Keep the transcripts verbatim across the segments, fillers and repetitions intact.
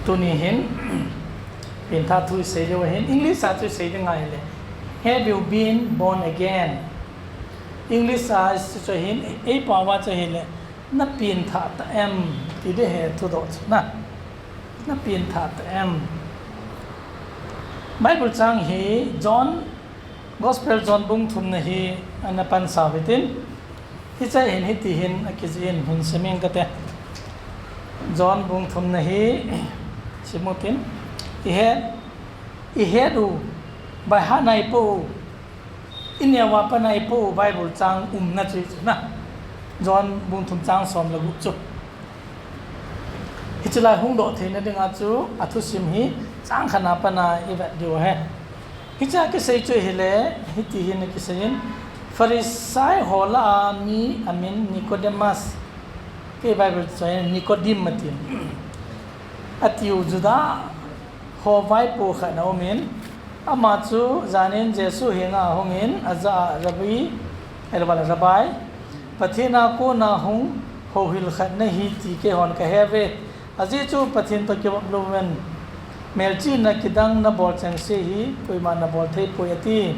Tuni hin, pengthah thu isei diu ahin, English a chu isei ding ahile, "Have you been born again?" English a chu chu ahin, eipao a chu ahile, "Na pengthah ta em?" ti ding ahi thudoh chu na. "Na pengthah ta em?" Bible chang hi John, Gospel John bung thumna hi ana pansau hitin, hiche hin hiti hin akijih in hin sim inge kate. John bung thumna hi sim utin, ihet, ihet u, baiha nai pou, ineo a pat nai pou Bible chang umna chu hichu na. John bung thum chang som le gup chu. Hiche lai hung doh theina dinga chu athusim hi chang khat na pat a ivet diu ahi. Hiche a kisei chu ahile, hiti hin akisei in, Pharisee ho lah a mi amin Nicodemus, kei Bible chang Nicodim atin, atiu Juda ho vaipo khat ana um in, ama chu jan in Jesu henga ahung in ajah a, "Rabbi," ahilou le Rabbi, "Pathen a kona hung houhil khat nahi ti keihon kahe uve. Ajeh chu Pathen toh kivop louvin melchihna kidang nabol chengse hi koiman nabol thei poi," ati.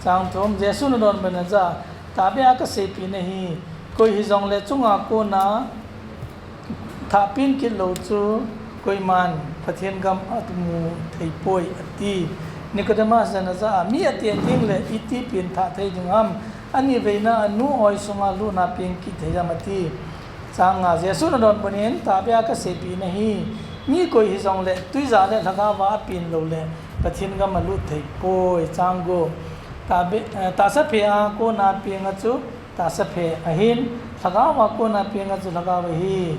Chang thum, Jesun adonbut in ajah a, "Tahbeh a kaseipeh nahi, koi hijongle chunga kona thahpeng kit lou chu koiman Pathen gam amu thei poi," ati. Nicodemus in ajah a, "Mi ateh teng le iti pengthah thei ding ham? Aniveina anu oi sunga lutna peng kit thei ham?" ati. Chang nga, Jesun adonbut in, "Tahbeh a kaseipeh nahi, mi koi hijongle twija le lhagao a apen lou le Pathen gam alut thei poi." Chang gup, "Tahbeh, eh, tahsaphe a kona peng a chu tahsaphe ahin, lhagao a kona peng a chu lhagao ahi."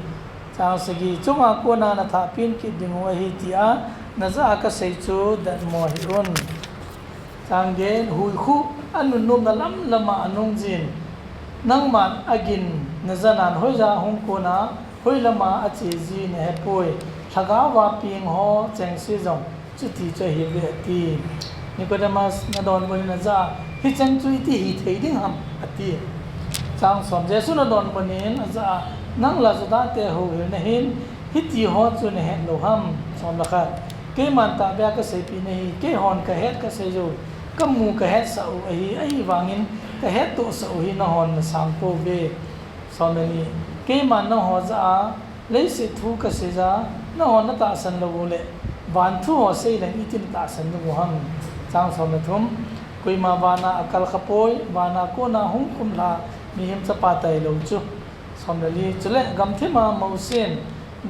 Chang sagi, "Chunga kona nathahpeng kit ding u ahi tia najah a kasei chu datmo hih un." Chang get, "Huikhu anunnom na lamlam a anung jin, nangman agin najanan hoija hung kona hoilam a ache ji nahepoi, lhagao a peng ho chengse jong chuti chu ahiuve," ati. Nicodemus in adonbut in ajah a, "Hicheng chu iti hithei ding ham?" ati. Chang som, Jesun adonbut in ajah a, "Nang la Juda te houhil nahin, hiti ho chu nahet lou ham?" Som le khat, "Keiman tahbeh a kaseipeh nahi, keihon kahet kasei jou, kamu kahetsah u ahi, ahivangin kahettohsah u hi nahon nasang pouve." Som le ni, "Keiman nangho jah a leiset thu kasei a, nangho natahsan lou u le, van thu ho sei leng iti natahsan ding u ham?" Chang som le thum, "Koima van a akal khapoi, van a kona hung khumlha mihem chapa tailou chu." Som le li, "Chule gamthim a Mosen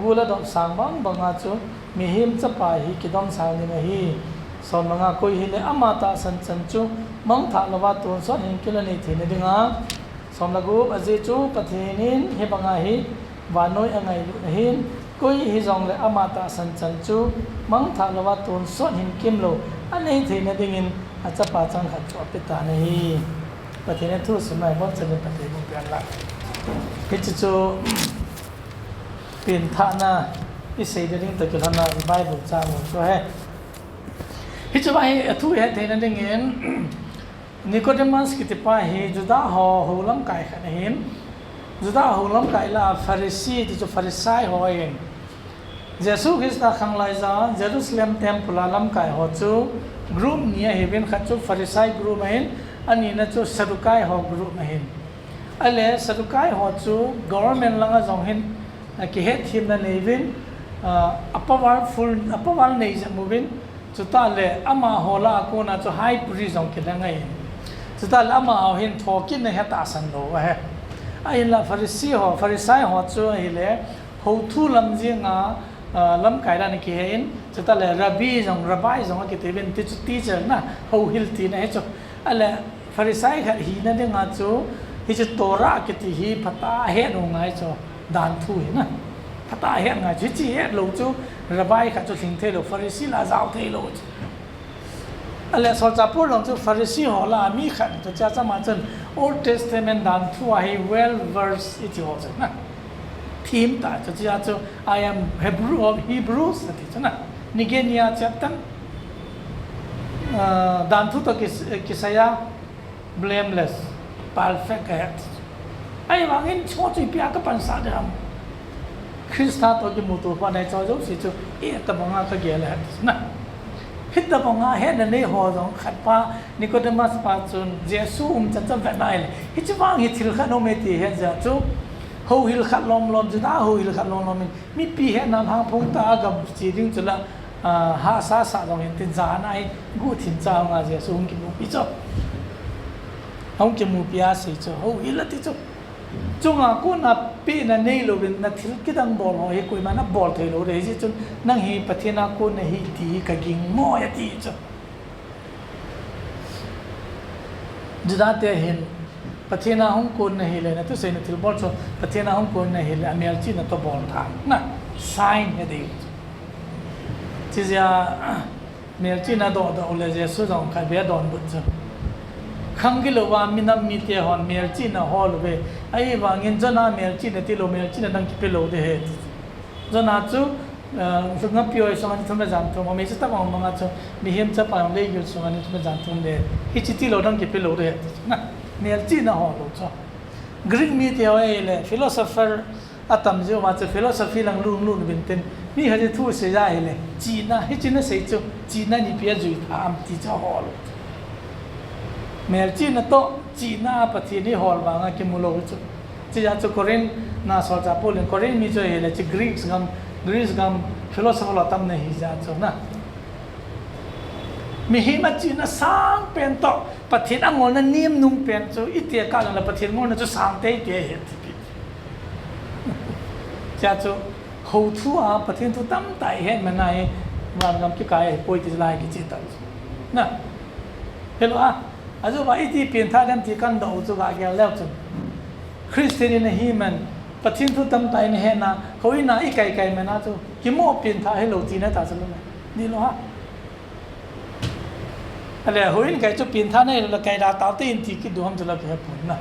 gul adop sang bang banga chu mihem chapa hi kidomsang ding ahi." Som le nga, "Koi hile ama tahsan chan chu mangthah louva tonsot hinkimlou anei theina dinga." Som le gup, "Ajeh chu Pathen in hibanga hi vannoi angailut ahin, koi hijongle ama tahsan chan chu mangthah louva tonsot hinkimlou anei theina dingin achapa changkhat chu apetan ahi." Pathen in thusim a ibonchauvin phatthei boh peh hen lang. Hiche chu pengthahna isei ding toh kilhona Bible chang chu ahi. Hiche va hi athu ihet theina dingin, Nicodemus kitipa hi Juda ho hou lamkai khat ahin, Juda ho lamkai lah a Pharisee ti chu Pharisee ho ahin. Jesu Christa khanglaija Jerusalem temple a lamkai ho chu group ni ahiuvin, khat chu Pharisee group ahin, anina chu Sadducee ho group ahin. Ahile Sadducee ho chu government langa jong hin, a, kihetthiamna neiuvin, a, a powerful, a power nei jep uvin, chutah le amaho lah a kona chu high priest jong kidang ahin. Chutah le amaho hin thokitna hi atahsan lou ahi. Ahinla Pharisee ho, Pharisee ho chu ahile, houthu lam jenga, a, lamkai dan akihen, chutah le Rabbi jong, Rabbi jong akitiuvin, ti chu teacher na, houhil tina hi chu. Ahile, Pharisee khat hina dinga chu, hiche Torah kiti hi phatah a het u ngai chu, danthu hi na. Phatah a het ngai chu, hiche hetlou chu, Rabbi khat chu lhing theilou, Pharisee lah a jao theilou chu. Ahile solchah Paul jong chu Pharisee ho lah a mi khat chu, chuche chama chun Old Testament danthu a hi well versed iti ho chu na. Thim tah chu, chuche chu, "I am Hebrew of Hebrews," ati chu na. Nigenia chapter, ah, danthu toh kis-, kisaiya, blameless, perfect kahi. Ahivangin hiche chu ipi a kapansah ding ham? Christa toh kimuto phat na hiche jouse chu, hitabanga kagel ahi tina. Hitabanga hetna nei ho jong khat pa, Nicodemus pa chun, Jesu umchan chu avet nai le. Hiche vang hi thil khat aum e ti ahet jeh chu, houhil khat lomlom, Juda houhil khat lomlom in, mipi hetna lhangphong tah a gam che ding chu la, ah, hahsa sah jong hin tin jan a hi guhthim cha hung a Jesu hung kimupi chu. Hung kimupi a sei chu, houhil ati chu. Chunga kona pehna neilouvin na thil kidang bol ho hi koiman abol thei lou ding ahi jeh chun nang hi Pathen a kon nahi ti hi kaging mo ati chu. Juda te hin Pathen a hung kon nahi le, na thusei na thilbol chu Pathen a hung kon nahi le, amelchihna toh bol tha. Na, sign he ding. Chijeh a, Melchihna dohdoh le Jesu jong khatvei adonbut chu. Khang gilou va minam mite hon melchihna hol uve. Ahivangin Jonah melchihna tilou, melchihna dang kipe lou ding ahi. Jonah chu, eh, lhunga pioi sunga ni thum le jan thum, ahi chu tabang banga chu, mihem chapa jong leigil sunga ni thum le jan thum le, hiche tilou dang kipe lou ding ahi. Na, melchihna hol lou chu. Greek mite ho ahile, philosopher, Atam jeh uva chu philosophy lang lunglut uvin tin, mi khat chu thu asei ja ahile, chihna, hiche nasei chu, chihna nipi ajui tha am ti chu ahol u. Melchihna toh, chihna a Pathen ihol vanga kimu lou chu. Chijeh chu Corinth na solchah Paul in Corinth mi chu ahile, chu Greeks gam, Greece gam philosopher ho atam na ahi jeh chu na. Mihem a chihna sangpen toh, Pathen angolna nemnung pen chu, iti kah jongle Pathen ngolna chu sang teitei ahi ti. Chea chu, hou thu a, Pathen thu tamtah ihet man a hi, vangam kikai ahipoi ti lai kiche tah chu. Na, hello a, ajeh uva iti pengthah dem ti kadoh u chu gagel leu chun. Christian in ahi man, Pathen thu tamtah in ahet na, houin a ikaikai man a chu, kimo pengthah hilou tina ta chu lou. Ni lou ha. Ale, houin kai chu pengthah nahi lou le kai da tao te in ti kit diu ham chu la kihe pon na.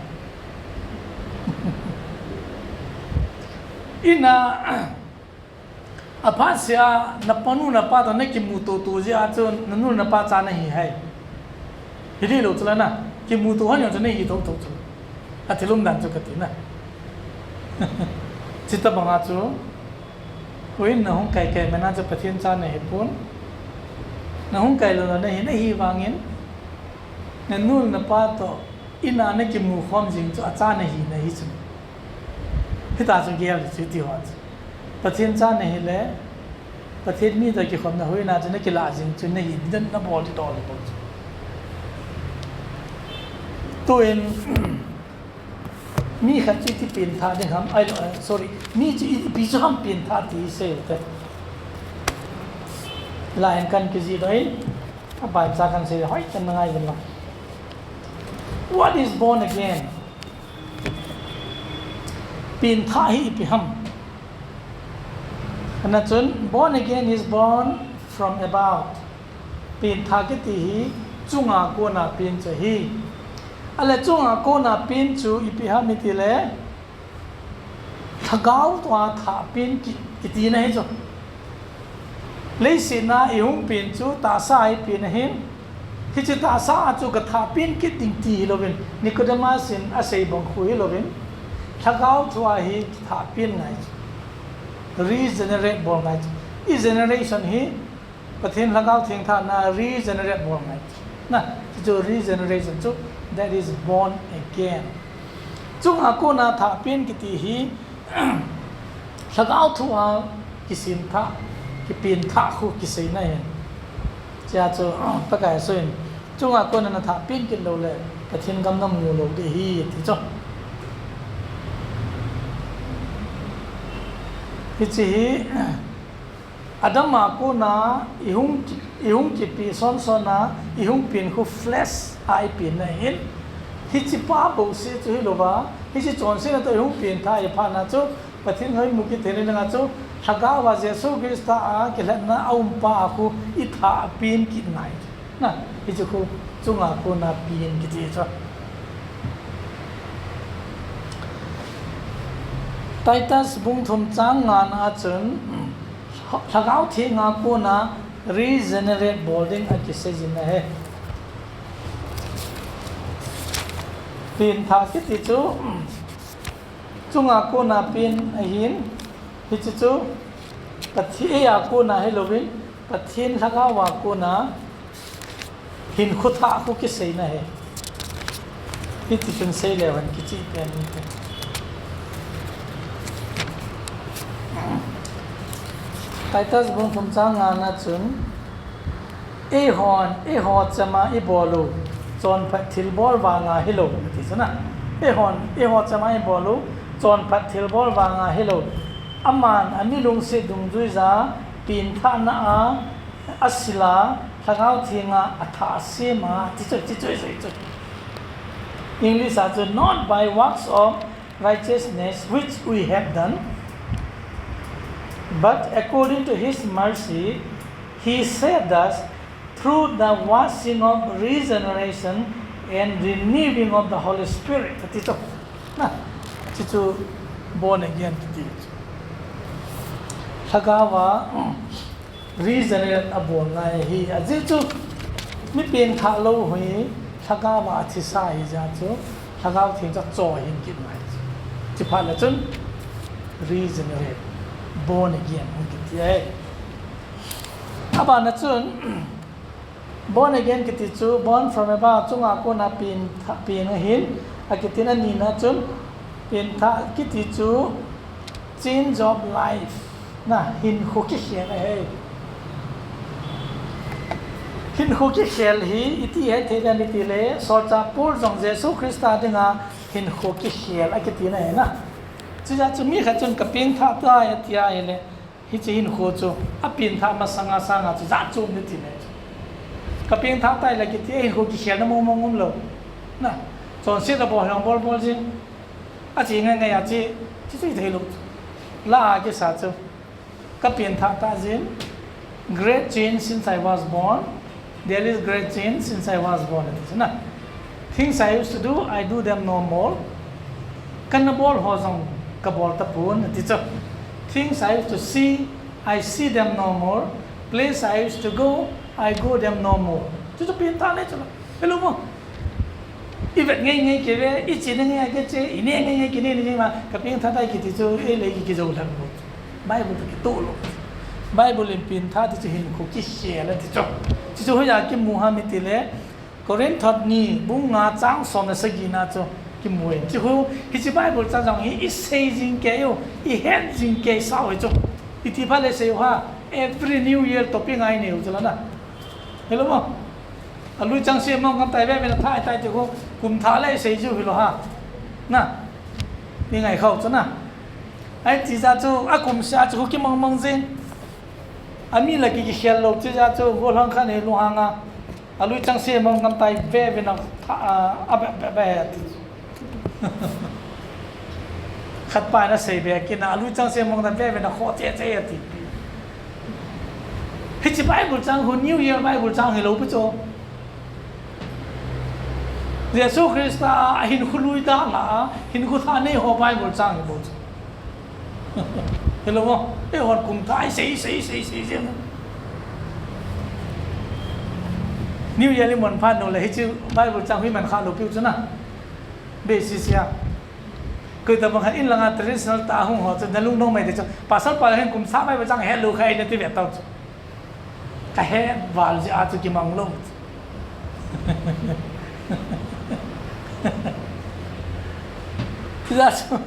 In a, aphat sea, napa nu napa toh nakimuto to jeh a chu, nanu napa cha nahi hai. Hilou chu la na, kimuto hon jong chu nahi thotho chu. Athil umdan chu kati na. Chuti banga chu, Houin nahung kaikai man a chu Pathen cha nahi pon. Nahung kai lou nahi, nahi vangin. Nanu napa toh in a nakimu khom jing chu acha nahi, nahi chu. Hita chu gel chu ti ho chu. Pathen cha nahi le, Pathen mi toh kikhomna houin a chu nakilah jing chu nahi, din nabol ti tol bol chu. Tuin, Mi khat chu iti pengthah ding ham, ai, eh, sorry, mi chu i, ipi chu ham pengthah ti sei u te. Lai hin kan kijih doh in, abai cha kan sei hoi kan na ngai uvin lang. What is born again? Pengthah hi ipi ham? Ana chun, born again is born from above. Pengthah kiti hi chunga kona pen chu ahi. Ale chunga kona pen chu ipi ham iti le, lhagao thua thah pen ki, kiti na hi chu. Leiset a ihung pen chu tahsa a ipen ahin, hiche tahsa a chu gathah pen kit ding ti hilouvin, Nicodemus in asei bang khu hilouvin, lhagao thua hi thah pen ngai chu. Regenerate bol ngai chu. I generation hi Pathen Lhagao Theng thahna regenerate bol ngai. Na, chu regeneration chu, that is born again. Chunga kona thah pen kiti hi, Lhagao thua kisem thah, kipen thah khu kisei na hin. Chea chu, Pakai Jesu in, chunga kona nathah pen kit lou le, Pathen gam namu lou ding ahi, ti chu. Hiche hi, Adam a kona ihung ki, ihung kipe sonson a, ihung pen khu flesh a ipen na hin. Hiche pa bouseh chu hilouva, hiche chonsetna toh ihung pen thah ahiphat na chu, Pathen hoi mu kit thei na ding a chu, Lhagao a Jesu Christa a kilhenna a um pa a khu ithah pen kit ngai. Na, hiche khu chunga kona pen kiti chu. Titus bung thum chang nga na a chun, Lhagao Theng a kona regenerate bol ding akisei jin ahi. Pen thah kiti chu, chunga kona pen ahin, Hiche chu Pathen a kona hilouvin, Pathen Lhagao a kona hinkho thah khu kiseina ahi. Hiti chun seileu hen kicheh pen inte. Titus bung thum chang nga na chun, Eihon, eiho chama ibol u, chonphat thilbol vanga hilou, ati chu na. Eihon, eiho chama ibol u, chonphat thilbol vanga hilou. Aman ami lungset dungjuija, pengthahna a, asil a, Lhagao Thenga athah asem a, ti chu, ti chu, ti chu. English a chu, not by works of righteousness which we have done, but according to his mercy, he saved us through the washing of regeneration and renewing of the Holy Spirit. Ati chu. Na, ti chu born again kiti chu. Lhagao a, regenerate abol ngai ahi, ajeh chu mi pengthah lou hi Lhagao a athisa ahi jeh chu Lhagao Theng chu acho hing kit ngai chu. Chuphat le chun regenerate, born again hung kiti ahi. Abana chun born again kiti chu born from above, chunga kona pengthah, peng ahin, akitin anina chun pengthah kiti chu change of life. Na, hinkho kikhel ahi. Hinkho kikhel hi iti hethei ding ham itile, solchah Paul jong Jesu Christa dinga hinkho kikhel akitina ahi na. Chujeh chu mi khat chun kapengthah tai ati ahile, hiche hinkho chu apengthah masanga sanga chu jat chom ding tina chu. Kapengthah tai le kiti, hinkho kikhelna mong mong umlou. Na, chonset abol hi bol bol jing. Ache ngai ngai a che, che che theilou. La a kisa chu. Kapengthah tah jin. Great change since I was born. There is great change since I was born, ati chu na. Things I used to do, I do them no more. Kana bol ho jong kabol tapon, ati chu. Things I used to see, I see them no more. Place I used to go, I go them no more. Chu chu pengthah le chu la. Hello mo. Ivet ngai ngai kei ve, iche ngai ngai kei che, ine ngai ngai kine ngai ma, kapengthah tai kiti chu, eile ki kijou lhon mo. Bible toh kitoh lou. Bible in pengthah ti chu hinkho kikhel ati chu. Ti chu hoiya kimu ham itile, Corinth thot ni, bung nga chang som le sagi na chu kimu e. Ti chu, hiche Bible chang jong hi isei jing kei u, ihet jing kei sao hi chu. Iti phat le sei u ham, every New Year topic ngai nei u chu la na. Hello mo. Alui chang se mong ngam tai ve ve na thah tai ti khu, kum thah le sei jiu hilou ham. Na. Ni ngai khau chu na. Ahi ti jeh chu, akum se a chu khu kimang mang jing. Ami la ki kikhel lou ti jeh chu, golhang khat hi lunghang a. Alui chang se mong ngam tai ve ve na thah a, a be be be ti. Khat pa in asei be kit na, alui chang se mong ngam tai ve ve na kho che che ati. Hiche Bible chang khu New Year Bible chang hilou pi chu. Jesu Christa a hinkho lui dalha a, hinkho thah nei ho Bible chang hi bou chu. Hello mo? Eihon kum thah isei, sei, sei, sei, sei. New Year iman phat nung le hiche Bible chang hi man kha lou piu chu na. Be si sia. Koi tabang khat in langa traditional tah hung ho chu, nalung nong mai te chu. Pastor pa hin kum sah mai ba chang helou khai nati ve tau chu. Kahet val jeh a chu kimang lou. Ti jeh chu.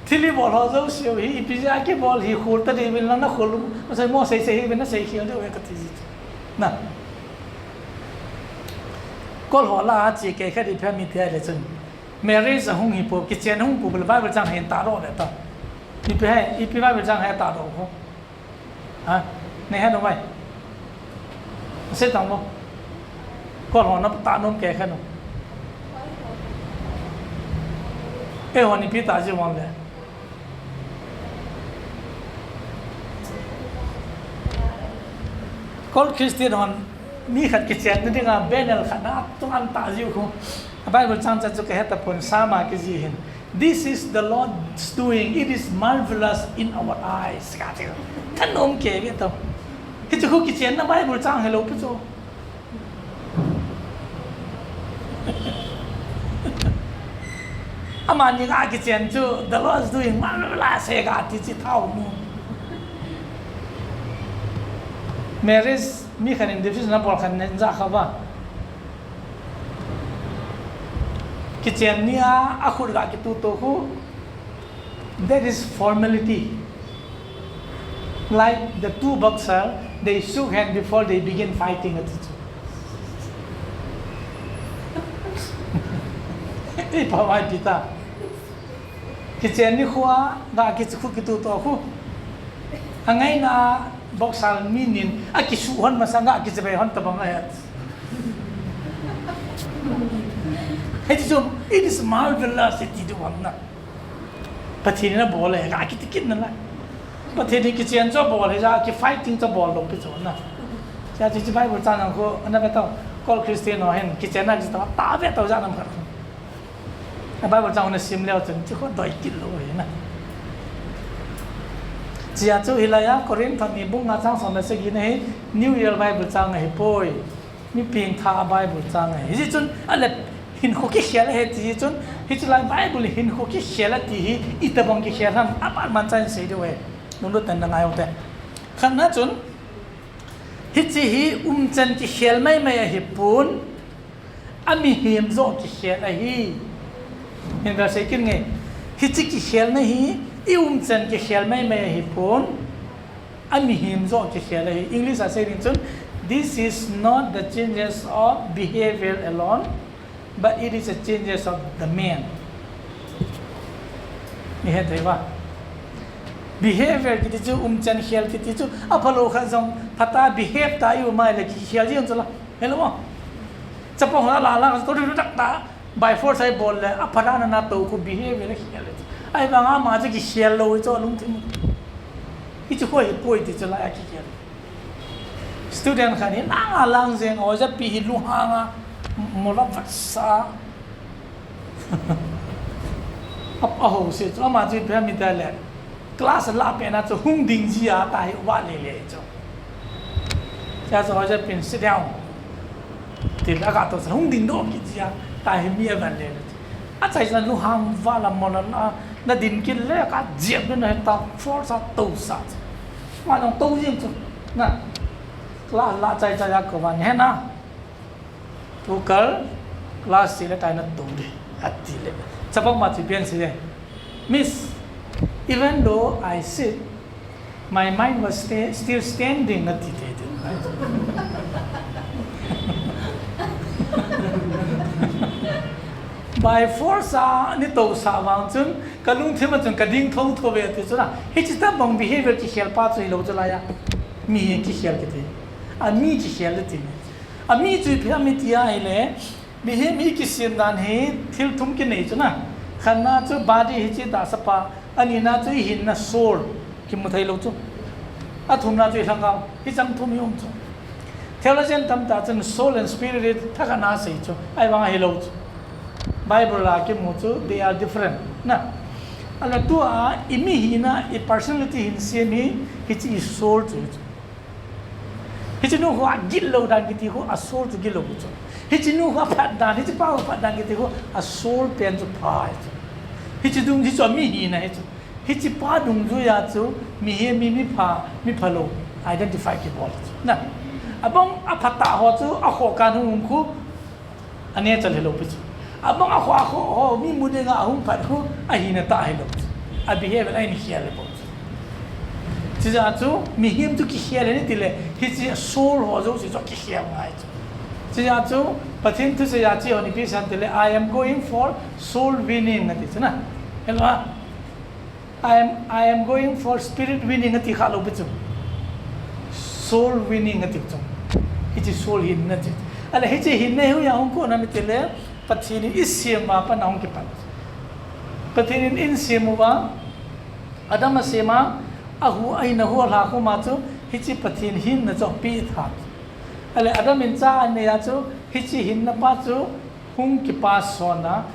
Thil ibol ho jouse u hi, ipi jeh a kibol hi, khol ta diuvin lang na khol u. Masei mo sei sei hi, na sei khel diu ve kati ji chu. Na. Kol ho lah a che kei khat ipi ham iti le chun. Marriage ahung hi pou, kichen ahung pou, Bible chang hin tahdoh ve ta. Ipi ham, ipi Bible chang hin tahdoh khu. Ha? Nei het u vai. Sei tang mo. Kol ho na tah nom kei khat u. Eihon ipi tah ji vang le. Kol Christian hon mi khat kichenna dinga banner khat na tung an tah jiu khu. A Bible chang cha chu kahet tapon, Psalm a kiji hin. "This is the Lord's doing, it is marvelous in our eyes." Ka ti. Thanom kei ve tau. Hichu khu kichenna Bible chang hilou pi chu. Amani ga kichen chu, "The Lord is doing marvelous," he ga ti chi thao nu. Marriage, mi khat in decision abol khat in ja kha ba. Kichen ni a, akhut ga kituto khu, that is formality. Like the two boxer, they shook hand before they begin fighting, ati chu. Ei, pa mai pi ta. Kichen ni khu a, ga kichu khu kituto khu. Angaina boxer mi nin, akisuh hon masang ga kichu bei hon tabang a het. Hiti chu, it is marvelous, hiti chu ham na. Pathen in abol e, ga kiti kit nalai. Pathen in kichen chu abol e, ja ki fighting chu abol lou pi chu na. Cha chi chi Bible chang nang khu, ana ve tao, kol Christian ho hin, kichen na kichu ta, ta ve tao ja nam khat. A Bible chang na sim leo chun, chi khu doi kit lou hi na. Chia chu hilai a, Corinth thot ni bung nga chang som le sagi na hi, New Year Bible chang ahi poi. Mi pengtha a Bible chang ahi. Hichi chun, a le hinkho kikhel ahi ti hi chun, hichi lai Bible hinkho kikhel ati hi, itobang kikhel ham, apat man chan sei diu ahi. Nunglut ten na ngai u te. Khatna chun, hichi hi umchan kikhel maimai ahi pon, a mihem joh kikhel ahi. Hin vel sei kit nge, hichi kikhelna hi, i umchan kikhel maimai ahi pon, a mihem joh kikhel ahi. English a sei ding chun, "This is not the changes of behavior alone, but it is a changes of the man." Ni he thei ba? Behavior kiti chu umchan khel kiti chu, aphalou khat jong, phatah a behave ta i um a le kikhel jeng chu la. Hello? Chapang ho la la, to ri tak ta. By force a ibol le, aphat a nana tou khu behavior a khel le. Ahivang a ama chu kikhel lou chu alungthim. Hichu khu hi poi ti chu la a kikhel. Student khat hi lang a lang jeng, oja pi hi lunghang a, mola vat sa. A, a ho se chu, ama chu ipi ham itile. Class la pena chu hung ding ji a ta hi va le le chu. Cha chu hoja pin sit down. Til aga to sa hung ding doh kit ji a ta hi mi a van le le. A chai sa lunghang va la mo la na, na din kit le ka jiep na ta force a to sa. Ma nong to jing chu. Na. Class la chai chai a ko van he na. Tu kal, class six le tai na tung di, ati le. Chapang ma chu ipi asei e. "Miss, even though I sit, my mind was sta-, still standing," ati te te. By force a nei to sa vang chun, ka lungthim a chun ka ding tho tho ve ati chu na. Hichi tabang behavior kikhel pa chu hilou chu la ya. Mi kikhel kiti. A mi kikhel ti. Ami chu ipi ham iti ahile, mihem i kisem dan hi thil thum kinei chu na. Khatna chu body hichi tahsa pa, anina chu i hinna soul, kimu thei lou chu. Athumna chu i lhagao, hicheng thum hi um chu. Theologian tamtah chun soul and spirit hi thakhat na sei chu, ahivang hilou chu. Bible a kimu chu, they are different na. Ahile tua i mi hina, i personality hin sem hi, hichi i soul chu hi chu. Hichi nu khu a gitlou dan kiti khu a soul chu gitlou chu. Hichi nu khu a phat dan, hichi pa khu a phat dan kiti khu a soul pen chu pha hi chu. Hichi dung, hichu a mi hina hi chu. Hichi pa dungjuia chu mihem mi, mi pha, mi phalou identify kibol chu. Na. Abang a phatah ho chu a khoh kan hung um khu. A nature hilou pi chu. Abang a khoh, a khoh ho, mi mu dinga ahung phat khu, a hina tah hilou chu. A behavior a hin khel le bou chu. Chijeh chu, mihem chu kikhel le ni tile, hichi soul ho jouse chu kikhel ngai chu. Chijeh chu, Pathen thusei a chu hon ipi asei em tile, "I am going for soul winning," ati chu na. Hello, ah? "I am, I am going for spirit winning," ati kha lou pi chu. Soul winning ati chu. Hichi soul hinna chu. Ahile hichi hinna hi hoiya hung kon ham itile, Pathen in i sem a pat na hung kipan. Pathen in i sem uva, Adam a sem a, a hu, a hinna hu a lha khu ma chu, hichi Pathen hinna chu ape tha. Ahile Adam in cha anei a chu, hichi hinna pa chu hung kipason a,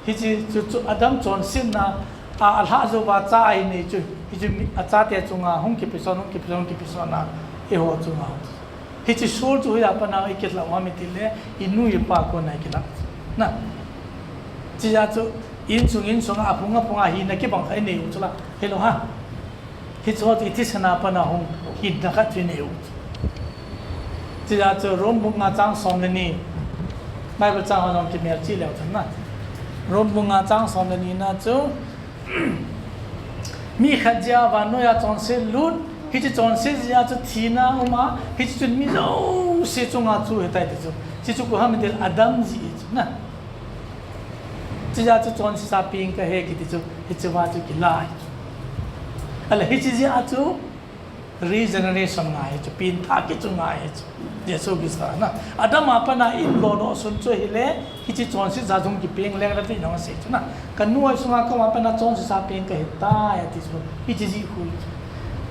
Hichi chu, chu Adam chonsetna a, a lhah jouva cha ahin nei chu, hichu mi, a chate chunga hung kipeson, hung kipeson, hung kipeson a, eiho chunga. Hichi soul chu hoiya pat na i kilhah u ham itile, i nu i pa kona i kilhah. Na. Chijeh chu, Insung insung a phung a phung a hinna kibang khat inei u chu la. Hello ha. Hichu chu i thisan a pat a hung hinna khat chu inei u. Chujeh chu Rome bung nga chang som le ni. Bible chang ho jong kimel chih leu chun na. Rome bung nga chang som le ni na chu mi khat jeh a vannoi a chonset lut, hiche chonset jeh a chu thina um a, hiche chun mi jouse chunga chu ahitai ti chu. Hiche chu koi ham itileh Adam jeh chu na. Chujeh chu chonset a peng kahi kiti chu, hiche va chu kila ahi. Ahileh hiche jeh a chu regeneration ngai ahi chu, pengthah kichu ngai ahi chu. Jesu Christa na. Adam a pat a i umlou lou sun chu ahileh, hiche chonset jeh a jong kipeng leng le ti nong sei chu na. Ka nu a sunga ka um a pat a chonset a peng kahitai ati chu. Hiche jeh khu.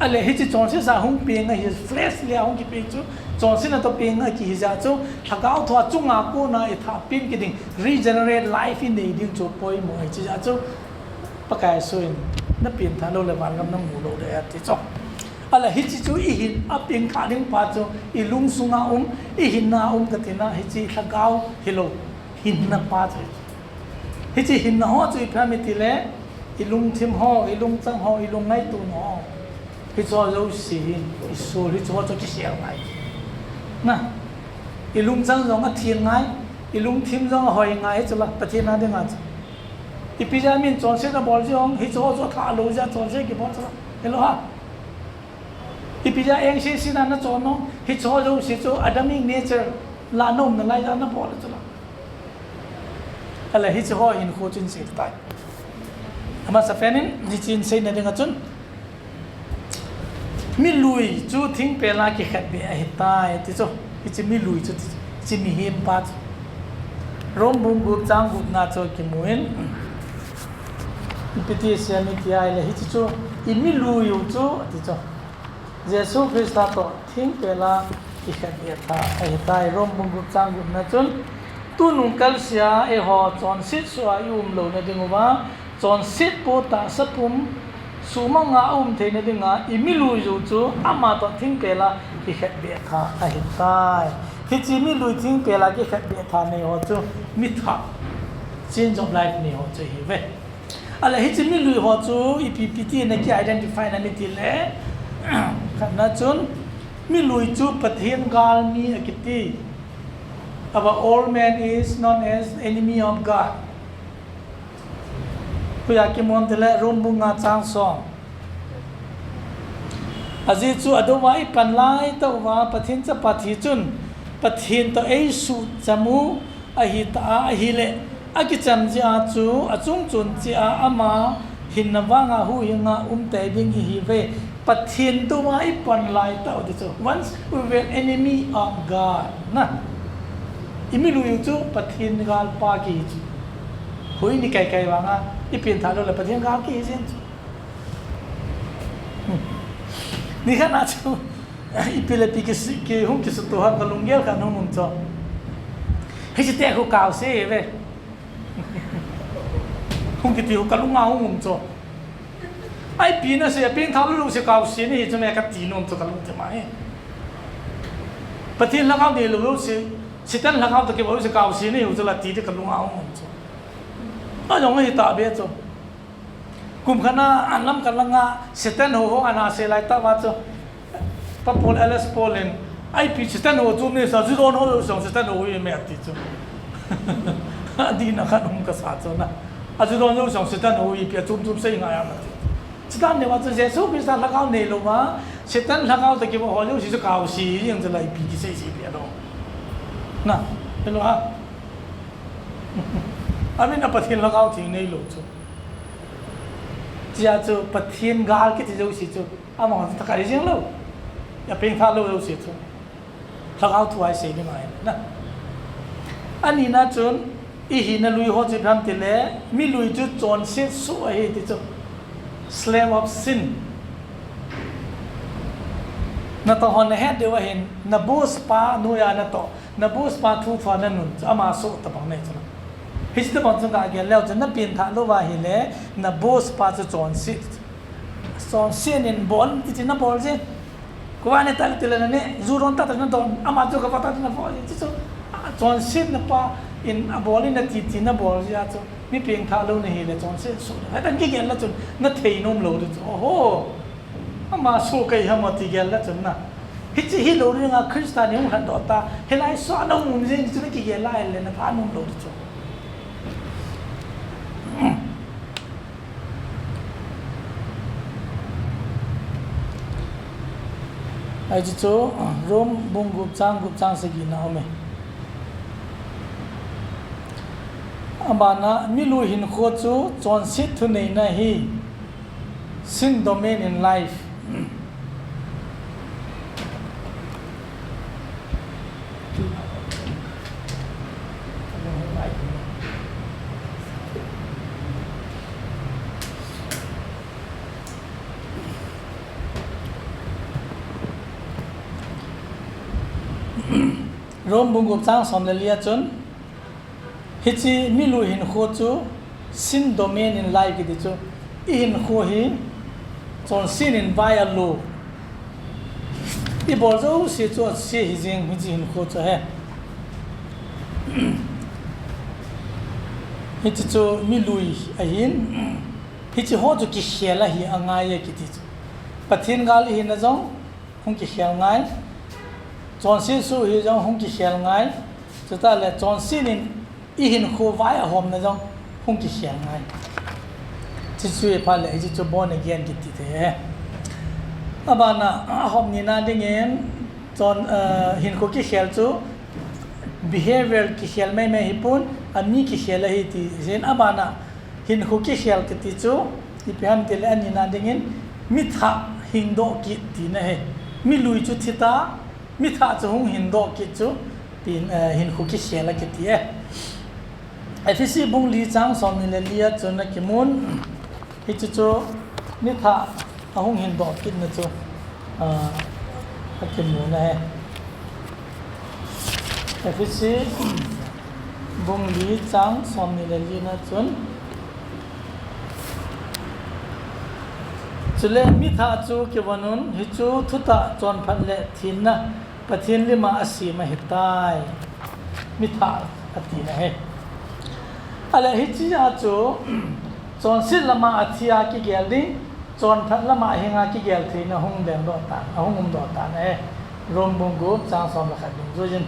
Ahileh hiche chonset jeh a hung peng ahi, flesh le hung kipeng chu. Chonset na toh peng a kihi jeh a chu. Lhagao thua chunga kona i thah peng kiding. Regenerate life inei ding chu poimo ahi chu jeh a chu. Pakai Jesu in, na pengthah lou leh vangam na mu lou ding ahi ati chu. Ahileh hiche chu i hin a pengthah ding pa chu, i lungsunga um, i hinna um kati na, hiche lhagao hilou, hinna pa chu. Hiche hinna ho chu ipi ham itileh, i lungthim ho, i lungchang ho, i lungngaito ho. Hiche ho jouse hin, i soul hiche ho chu kisel ngai. Na, i lungchang jong athen ngai, i lungthim jong ahoi ngai, hichu la, Pathen a dinga chu. Ipi jeh a min chonset abol jeh a, hiche ho chu athah lou jeh a chonset kibol chu la. Hello ha. Ipi jeh a engse sina na chon nom, hiche ho jouse chu Adamic nature la na um nalai jeh a na bol chu la. Ahileh hiche ho hin khu chun sei tai. Amasapen in, hiche in seina dinga chun. Milui chu thingpel a kikhetbeh ahitai, ti chu. Hiche milui chu, ti chu. Hiche mihem pa chu. Rome bung gup chang gup na chu kimu in. Ipi ti asei em iti ahileh, hiche chu, i milui u chu, ti chu. Jesu Christa toh thingpel a kikhetbeh tha ahitai, Rome bung gup chang gup na chun. Tunung kalsea eiho chonset soh a i umlouna ding uva, chonset po tahsa pum suhmang a um theina dinga i milui u chu ama toh thingpel a kikhetbeh tha ahitai. Hiche milui thingpel a kikhetbeh tha nei ho chu mithah, change of life nei ho chu ahiuve. Ahileh hiche milui ho chu ipi ipi ti na ki identify na em itileh, khatna chun milui chu Pathen galmi akiti. Our old man is known as enemy of God. Hoiya kimu em itileh Rome bung nga chang som. Ajeh chu adouva i pan laitah uva Pathen chapa thi chun Pathen toh eisuhcham u ahitah a ahileh, akicham jeh a chu achung chun cheh a ama hinna vanga huhhing a um tei ding ihiuve. Pathen dou a i pan laitah u ti chu. Once we were enemy of God. Na. I milui u chu Pathen galpa kihi chu. Hoi ni kai kai vanga i pengthah lou leh Pathen gal kihi jeng chu. Nikhat na chu ipi le ipi kisi, kihung kisuto ham ka lunggel khat hung um chu. Hiche te khu kaose ve. Hung kiti u ka lunga hung um chu. Ipi na sei, pengthah lou lou se kaose nahi chu me kati nom chu ka lungthim a hi. Pathen lhagao neilou lou se, Satan lhagao toh kibol lou se kaose nahiu chu la ti ti ka lunga hung um chu. Ajong ahi tahbeh chu. Kum khat na an lam ka langa Satan ho ho ana sei laitah uva chu. Pa Paul, Alice Paul in, ipi Satan ho chu mi sa, Judah ho jong Satan ho hi me ati chu. Adih na khat um kasa chu na. A Judah ho jong Satan ho hi ipi achom chom sei ngai am ati. Satan neiva chu Jesu Christa lhagao neilou uva, Satan lhagao toh kibol ho jouse chu kaose jeng chu la ipi kisei sei ipi alou. Na, hello ha. Amin a Pathen lhagao theng neilou chu. Chea chu Pathen gal kiti jouse chu. Amaho chu thakai jeng lou. Apengthah lou jouse chu. Lhagao thu a isei ding ahi na. Anina chun, i hina lui ho chu ipi ham itileh, milui chu chonset soh ahi ti chu. Slave of sin. Natoh hon nahet diu ahin, na boss pa noiya natoh, na boss pa thu thua nanun chu, ama soh tabang nei chu. Hiche tabang chu kagel leu chu, na pengthah lou va ahileh, na boss pa chu chonset. Chonset in bol, ti ti nabol je. Koi va ne ta le ti le na ne, ju don ta ta na don, ama chu ka va ta na bol je. Ti chu, a, chonset na pa, In abol in ati tina bol jia chu, mi pengthah lou nahi le chonset suh. Heta kigel le chun, nathei nom lou di chu. Oho, ama suh kei ham ati gel le chun na. Hichi hilou dinga Christa ni hung lhat doh ta. Hilai suh na um jing chu nakigel le napha nom lou di chu. Ahi chu, Rome bung gup chang gup chang sagi na um e. Abana, milui hinkho chu chonset thuneina hi sin domain in life. Rome bung gup chang som le li a chun, hichi milui hinkho chu sin domain in life kiti chu, i hinkho hi chonset in vai a lu. I bol jouse chu ase hi jing hichi hinkho chu ahi. Hichi chu milui ahin, hichi ho chu kikhel ahi angai e kiti chu. Pathen gal i hina jong hung kikhel ngai. Chonset suh hi jong hung kikhel ngai. Chutah le chonset in i hinkho vai a homna jong hung kikhel ngai. Chuchu i phat le hichi chu born again kiti te. Abana, ahop nina dingin chon, eh, hinkho kikhel chu behavior kikhel mai mai hi pon, a mi kikhel ahi ti. Jin abana, hinkho kikhel kiti chu, ipi ham ti le anina dingin, mi thah hing doh kit tina ahi. Milui chu thi ta, mi thah chu hung hin doh kit chu, pin, eh, hinkho kikhel a kiti e. Ephesi bung li chang som ni le li a chun akimun, hichu chu mi thah ahung hin doh kitna chu, ah, akimun ahi. Ephesi bung li chang som ni le li na chun, chule mi thah chu kivon un, hichu thutah chonphat le thenna Pathen lima asem ahitai. Mi thah atina ahi. Ahile hichia chu, chonset lama athi a kigel ding, chonphat lama hinga kigel theina hung deng doh tan, ahung um doh tan ahi. Rome bung gup chang som le khat dungjuiyin.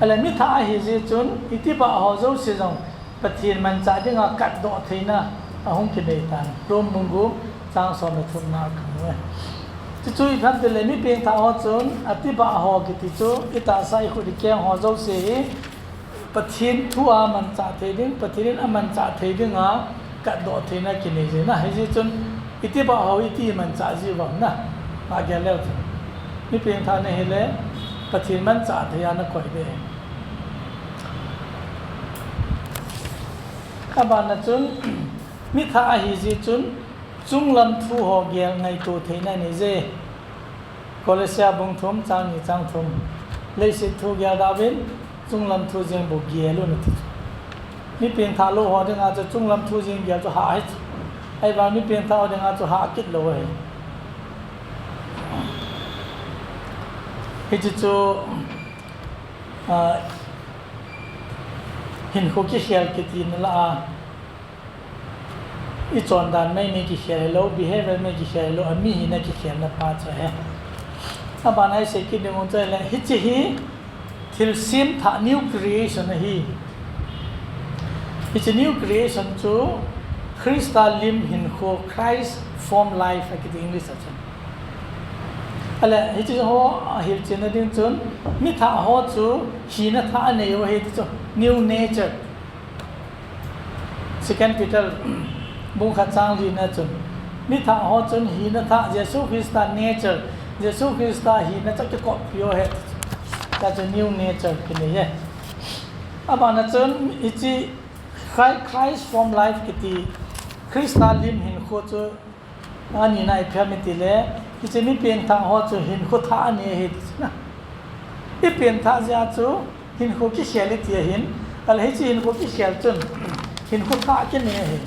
Ahile mi thah ahi jeh chun, itobang ho jouse jong Pathen manchah dinga katdoh theina ahung kinei tan. Rome bung gup chang som le thumna kamu e. Chuchu ipi ham ti le mi pengthah ho chun, atobang ho kiti chu, itahsa ikhut ikeng ho jouse hi, Pathen thu a manchah thei ding, Pathen in amanchah thei dinga katdoh theina kinei jin ahi. Hijeh chun, itobang ho iti manchah jiu vang na, agel leu chun, mi pengthah nahi le, Pathen manchah thei a nakoi ding. Abana chun, mi thah ahi jeh chun, chunglam thu ho gel ngaito theina nei je. Kolosia bung thum, chang ni chang thum. Leiset thu gel da uvin, chunglam thu jeng bou gel un ati chu. Mi pengthah lou ho dinga chu chunglam thu jeng gel chu hah ahi chu. Ahivang mi pengthah ho dinga chu hah kit lou ahi. Hichu chu, ah, hinkho kikhel kiti na lah a. I chondan mai mi kikhel hilou, behavior mai kikhel hilou, a mi hina kikhelna pa chu ahi. Abana i sei kit ding u chu ahile, hiche hi thilsem thah new creation ahi. Hiche new creation chu Christa lim hinkho, Christ form life akiti English a chun. Ahile, hiche ho ahilchetna ding chun, mi thah ho chu hina thah anei u ahi ti chu, new nature. Second Peter bung khat chang li na chun, mi thah ho chun hina thah, Jesu Christa nature, Jesu Christa hina chu kikoppi u ahi. Tia chu new nature kinei e. Abana chun hiche Chri-, Christ form life kiti, Christa lim hinkho chu, anina ipi ham i ti le, hiche mi pengthah ho chu hinkho thah anei ahi ti chu na. I pengthah jeh a chu hinkho kikhel i ti ahin, ahile hiche hinkho kikhel chun hinkho thah kinei ahi.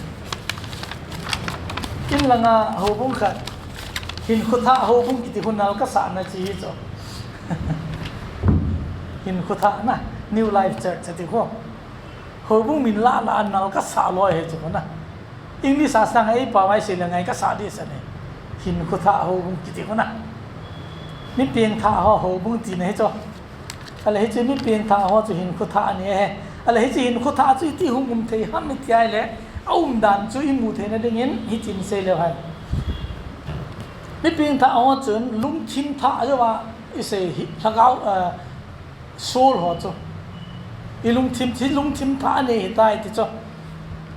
In langa houbung khat, hinkho thah houbung kiti khu nal kasah na chi hi chu. Hinkho thah na. New Life Church ati ho. Houbung min la la nal kasa lou hi chu na. English a sang ei pa mai se le ngai kasa di sa ne. Hinkho thah houbung kiti ho na. Mi pengthah ho houbung tina hi chu. Ale hiche mi pengthah ho chu hinkho thah ani ahi. Ale hiche hinkho thah chu iti hung um thei ham iti ahile, a umdan chu imu theina dingin hitin sei leu hen. Mi pengthah ho chun lungthim thah jouva isei hi lhagao, eh, soul ho chu. I lungthim, hi lungthim thah anei hitai ti chu.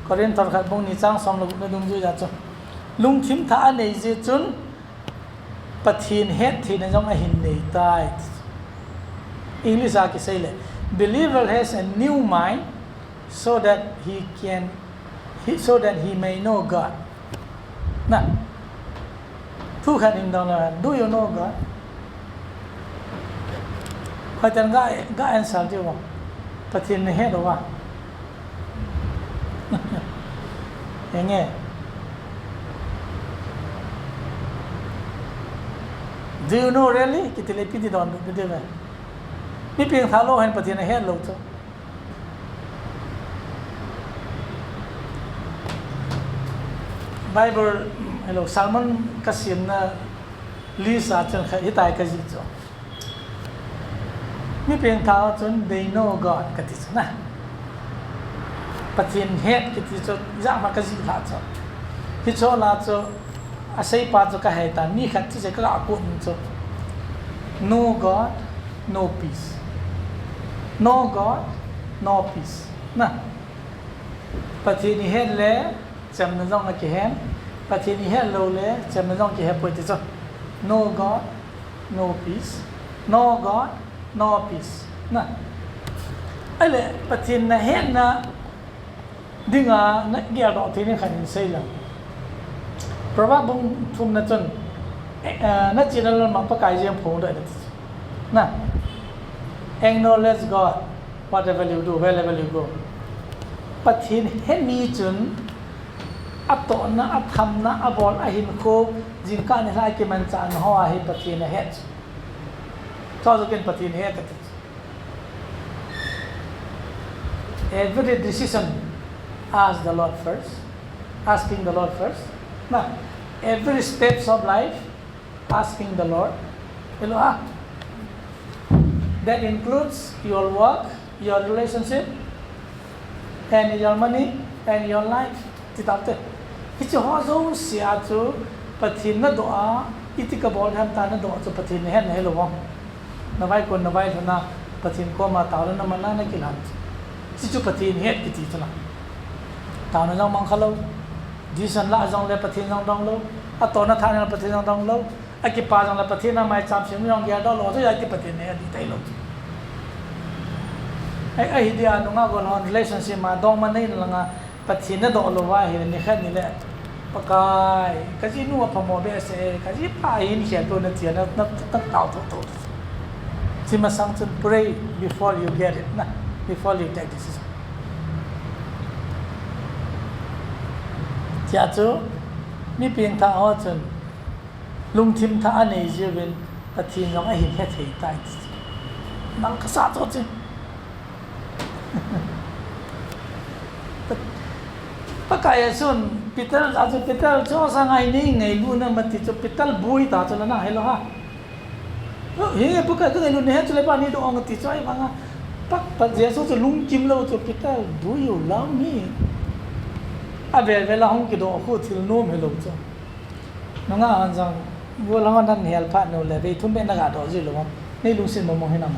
Korinth khat bung ni chang som le gup na dungjuiya chu. Lungthim thah anei jeh chun Pathen hettheina jong ahin neitai. English a kisei le, believer has a new mind so that he can, he, so that he may know God. Na, thu khat hin dong le, do you know God? Khoi tan ga, ga answer diu. Pathen nahet uva. Henge. Do you know really? Kiti le ipi ti don, ipi ti ve. Mi pengthah lou hen Pathen ahet lou chu. Bible, hello, sermon kasemna list a chun khat hitai kajih chu. Mi pengthah chun they know God kati chu na. Pathen het kiti chu ijat ham kajih lha chu. Hiche la chu aseipa chu kahei tan, mi khat chu ka kon chu. No God, no peace. No God, no peace. Na. Pathen ihet le, chamna jong akihen. Pathen ihet lou le, chamna jong kihe poi ti chu. No God, no peace. No God, no peace. Na. Ahile, Pathen nahetna dinga, na geldoh thei ni khat in sei lang. Proverb bung thumna chun, eh, eh, nachena lalmang Pakai jeng phong doh in ati. Na. Acknowledge God, whatever you do, wherever you go. Pathen he mi chun, atohna, athamna, abol, ahinkho, jingkah nilhah kimanchahna ho a hi Pathen ahet. Chujou ken Pathen he kati. Every decision, ask the Lord first. Asking the Lord first. Na, every steps of life, asking the Lord. Hello, ah. That includes your work, your relationship, and your money, and your life. Ti tau te. Hiche ho jouse a chu Pathen nadoh a, iti kabol ham ti nadoh chu Pathen nahet nahi lou vang. Navaikon navailhun a Pathen koma taona naman a nakilhan. Hichu Pathen het kiti chu na. Taona jong mang kha lou. Decision la jong le Pathen jong dong lou. Atohna thahna le Pathen jong dong lou. Akipa jong le Pathen a maicham sem jong geldoh lou. Chu iti Pathen he ati tai lou. Ai, ahi dia nungah golhang relationship ma dongma nei langa Pathen nadoh lou va ahile nikhat nile, Pakai, kajinu aphamo behseh e, kajipa hin khel lou na tia na, na, na tao tho tho. Hiche masang chun pray before you get it, na, before you take decision. Tia chu, mi pengthah ho chun, lungthim thah anei jeh uvin, Pathen jong ahin hethei tai. Nang kasa chu chu. Pakai a chun, Peter, a chu Peter chu sanga hi nei ngailut nam ati chu, Peter boi ta chu la na, hello ha. He, Pakai ka ngailut nahi chu le pa ni doh ong ati chu ahi vanga. Pak, pa Jesu chu lungkim lou chu, Peter, do you love me? Avel vel a hung kidoh khu thil nom helou chu. Nungah hon jong, golhang hon nan hel phat nu le, vei thum beh naga doh ji lou. Nei lungset mong mong hinam.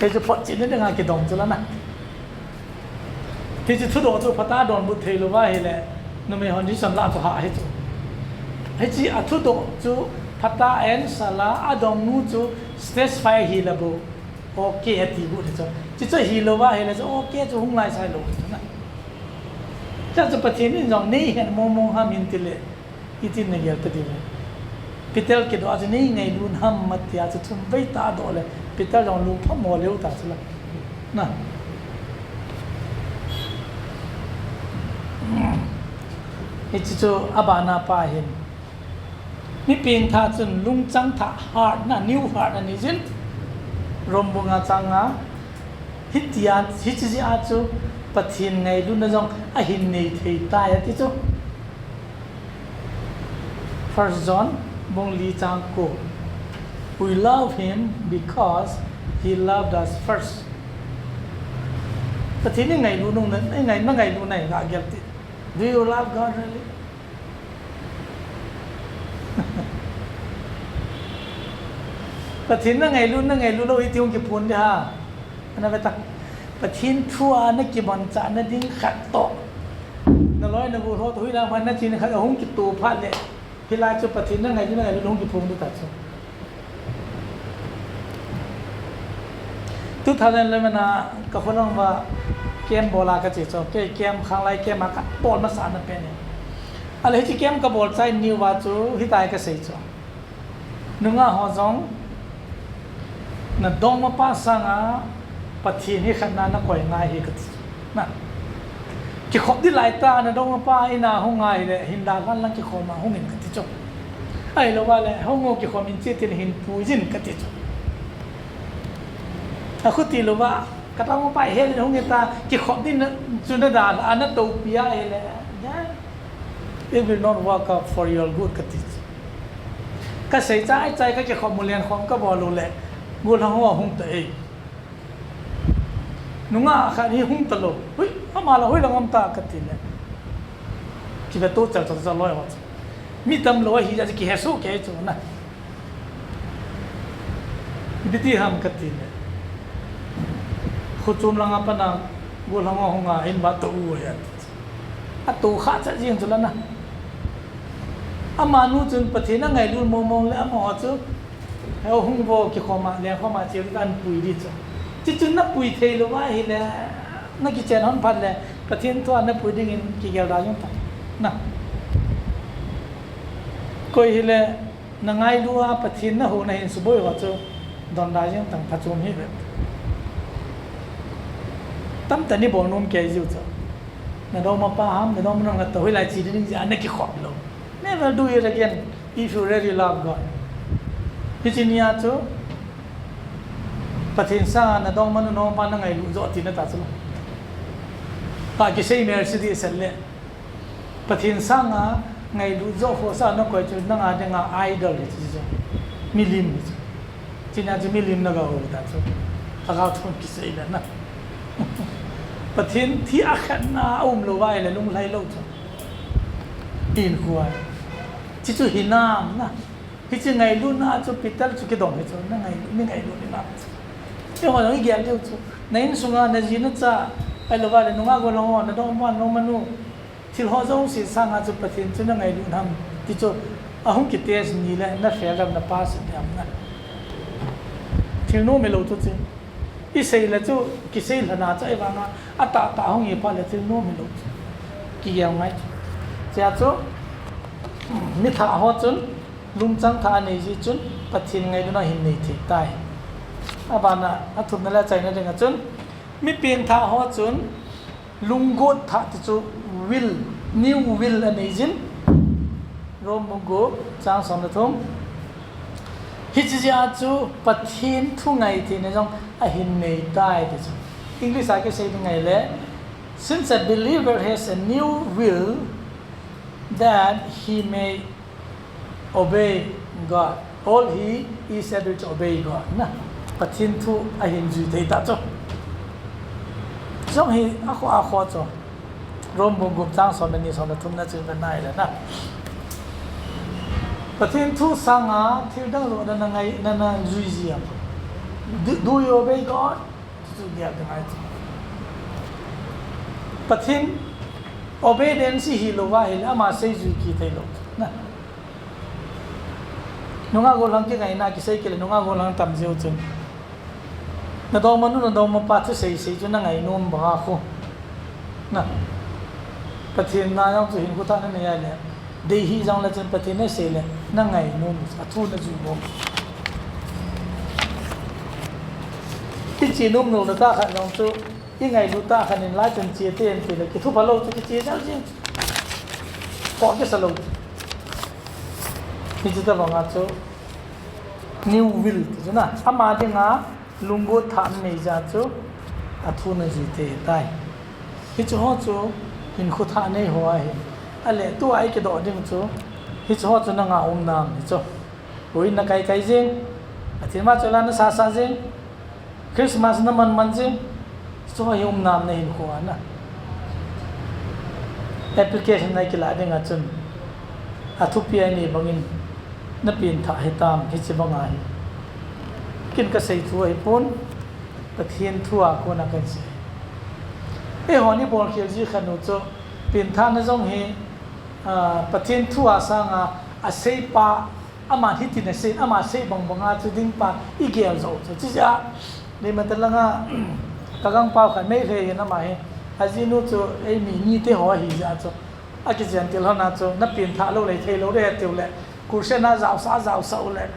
Hichu photchetna dinga kidong chu la na. Hichu thudoh chu phatah a donbut thei lou va ahile, numei hon decision la chu hah hi chu. Hiche a thudoh chu phatah a answer la, adong nu chu satisfy ahi le bou. Okay ati bu ni chu. Hichu hilou va ahile chu okay chu hung lai sai lou chu na. Chuchu Pathen in jong nei het mong mong ham hin ti le. Iti nagel ta diu ve. Peter kidoh a chu nei ngailut ham ati a chu thum vei ta doh le. Peter jong lungphamo leu ta chu la. Na. Hiche chu abana pa hin. Mi pengthah chun lungchang thah, heart na, new heart anei jin. Rom bung nga chang nga. Hitia, hichi jeh a chu Pathen ngailutna jong ahin nei thei tai ati chu. First John bung li chang ko. We love him because he loved us first. Pathen i ngailu nung na, i ngai, na ngailu nai la gel ti. Do you love God really? Pathen na ngailu, na ngailu lou hi ti hung kiphong di ha. Ana ve ta. Pathen thu a na kimanchah na ding khat toh. Na loi na gol ho toh hui lang pha na chin khat ahung kitoh phat le. Hilai chu Pathen na ngailu, na ngailu hung kiphong di ta chu. Two thousand eleven a ka kholang va camp bol a ka che chu. Kei camp, Khanglai camp a ka bol masa na pen e. Ale hichi camp ka bol chai niu va chu hitai ka sei chu. Nungah ho jong na dongmapa sanga Pathen hi khatna na koi ngai hi ka ti. Na. Kikhop di lai ta na dongmapa in a hung ngai le hin da lan lang kikhom a hung in ka ti chu. Ahilou va le hung o kikhom in che tin hin pui jin ka ti chu. A khuti lou va ka dongmapa he le hung in ta kikhop di na chu na da la na to pi a he le. It will not work out for your good ka ti chu. Ka sei chai chai ka kikhom mu len khom ka bol lou le. Gul hang ho hung ta e. Nungah khat hi hung ta lou. Hui, ama la hui lang um ta ka ti le. Ki ve to chal chal chal loi ho. Mi tam lou hi ja ki he so ke chu na. Ipi ti ham ka ti le. Khuchum langa pana gol hang ho hung a in ba to u ya. A to kha cha jing chu la na. Amanu chun Pathen a ngailu mong mong le amaho chu. Heo hung vo kikhom a, lengkhom a cheu kan pui di chu. Chi chun na pui thei lou va hi le, na kichen hon phat le, Pathen thu a na pui ding in kigel da jong ta. Na. Koi hi le, na ngailu a Pathen na ho na hin suboi ho chu, don da jong tang phachom hi ve. Tam ta ni bol nom kei jiu chu. Na dongmapa ham, na dongmanu nga to hi lai chi ding ja na kikhop lou. Never do it again if you really love God. Hichi nia chu Pathen sanga na dongmanu dongmapa na ngailu jo ti na ta chu. Pa kisei Mercedes le. Pathen sanga ngailu jo ho sa na koi chu nanga dinga idol hi chu. Milim hi chu. China chu milim na ga ho ta chu. A ga thon kisei le na. Pathen thi a khat na a um lou va le lunglhai lou chu. Tin khuai. Chi chu hinam na. Hichi ngailutna chu Peter chu kidong hi chu. Na ngailu, ni ngailu ni na. Eiho jong i gel diu chu. Na insunga na ji na cha. Ahilou va le nungah gol hang ho na dongmapa dongmanu. Thil ho jouse sanga chu Pathen chu na ngailu nam ti chu ahung kitest ni le na fail dam na pass dam na. Thil nom hilou chu chu. I sei le chu kisei lhana chu i vanga a tah tah hung i pha le thil nom hilou chu. Kigel ngai chu. Chia chu mi thah ho chun lungchang thah anei ji chun Pathen ngailutna hin nei thei tai. Abana a thumna le achaina dinga chun mi pengthah ho chun Lunggot thah ti chu will, new will anei jin. Rom bung gup chang som le thum. Hichi jeh a chu Pathen thu ngai theina jong ahin nei tai ti chu. English a kisei ding ngai le, since a believer has a new will that he may obey God. All he is able to obey God. Na, Pathen thu ahin jui thei ta chu. Jong hi a kho a kho chu. Rom bung gup chang som le ni som le thum na chu ve nai le na. Pathen thu sanga thil dang lo na na ngai na na jui ji am. Do, do you obey God? Chu chu gel ding ahi chu. Pathen obedience hi lou va hile ama seijui kit thei lou. Na. Nungah gollhang kingaina kisei kit le nungah gollhang tam jiu chun. Na dongmanu, na dongmapa thusei sei chu na ngai nom banga khu. Na. Pathen na jong chu hinkho tah na nei a le. Dei hi jong le chun Pathen na sei le, na ngai nom, a thu na ju nom. Kiche nom nom na tah khat jong chu, i ngailut tah khat in lai chun che te an ti le, kithu pha lou chu kiche jal jing. Kho kisa lou. Hiche tabanga chu new will ti chu na, ama dinga lunggot thah nanei jeh chu athu najui thei tai. Hiche ho chu hinkho thah nei ho ahi. Ale tua ikidoh ding chu, hiche ho chu nanga um nam hichu. Ui, nakai kai jing, Pathen vahchoi la nasah sah jing, Christmas naman man jing, chu hi um nam nahinkho a na. Application a ikilah dinga chun, athupi a inei bangin, napengthah hitam, hiche banga hi. Ken kasei thu ahipon, Pathen thu a kona kahin sei. Eihon ibol khel ji khat u chu, pengthahna jong hi, ah, Pathen thu a sanga, aseipa, ama hitin asei, ama sei bang banga chu dingpa igel jou chu. Chujeh a, Leimatal langa, ka gangpao khat Meitei hin ama hi, ajinu chu eimi nite ho ahi jeh a chu, akichen til hon a chu, napengthah lou le theilou ding ahi tiu le, crusade a jaosah, jaosah u le,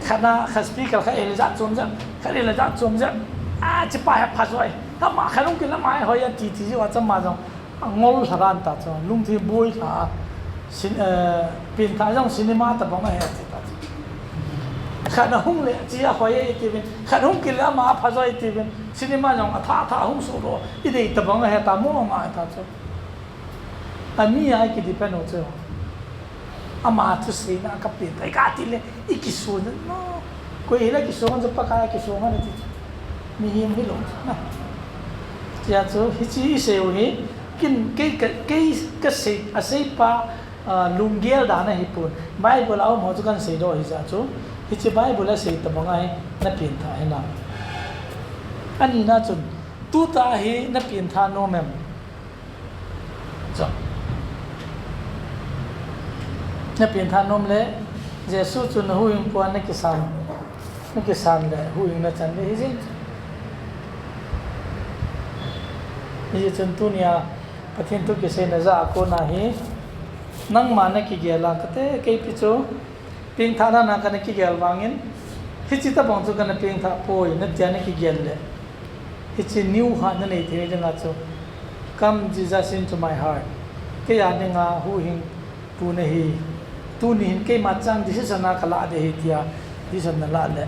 khat na khat speaker khat hile jat chom jat, khat hile jat chom jat, a, hichepa hi pha joi, ama khat hung kile ama hi hoi ati ti jeh a chu ama jong angol lha dan ta chu, lungthim boi lha a, pengthah jong cinema tabang ahi ati ta chu. Khat ahung le hiche ahoi e tiuvin, khat hung kile ama apha joi tiuvin, cinema jong athah thah hung soh lou, idei tabang ahi ta mo ama ta chu. Ami a ikidepend u chu, ama thuseina kapeng tai kati le, ikisong no. Koi hile kisong chu, Pakai a kisong a nati chu, mihem hilou chu na. Chujeh chu hiche isei u hi, ken, kei, kei, kei kasei, aseipa, ah, lunggel dan ahipon, Bible a um ho chu kahin seidoh hijeh chu, hiche Bible a sei tabang ahi, napengthah hinam. Anina chun, tutah hi napengthah nom em? Chu, napengthah nom le, Jesu chu nahuhhingpu a nakisan, nakisan le huhhing nachan ding hijing. Hijeh chun tunia Pathen thu kiseina jah a kona hi, nangma nakigel a kate, keipi chu pengthah dan a kana kigel vangin, hiche tabang chu kana pengthah poi, natia nakigel le, hiche new heart nanei thei dinga chu, Come Jesus into my heart, kei a dinga huhhingpu nahi, tuni hin keima chang decision a kalah ding ahi tia decision nalah le,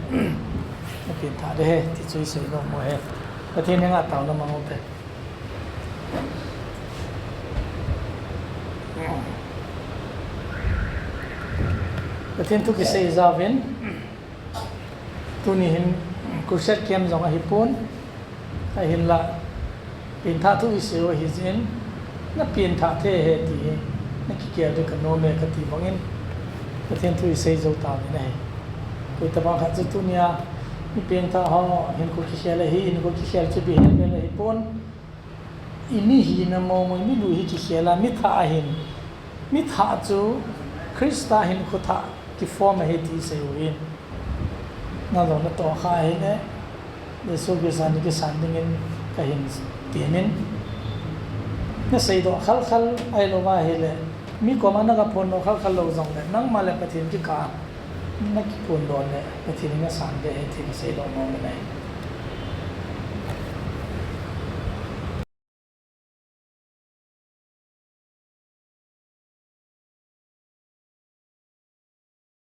napengthah ding ahi ti chu isei nom u ahi. Pathen henga taona mang u hite. Pathen thu kisei jauvin, tuni hin crusade camp jong ahipon, ahinla, pengthah thu isei u ahijeh in, napengthah thei ahi ti hi, nakigel ding kanom e kati bangin, Pathen thu isei jou tauvin ahi. Koitabang khat chu tunia, mi pengthah ho hinkho kikhel ahi, hinkho kikhel chu behavior ahipon, imi hina momo, mi lui hi kikhel a, mi thah ahin, mi thah chu Christa hinkho thah kiform ahi ti isei u hin. Nang jong natoh kha ahile, Jesu Christa nakisan dingin kahin temin, naseidoh khalkhal ahilouva ahile, mi koma nagaphondoh khalkhal lou jongle, nangma le Pathen kikah a nakiphondoh le Pathen in nasan ding ahi ti kaseidoh nom in ahi.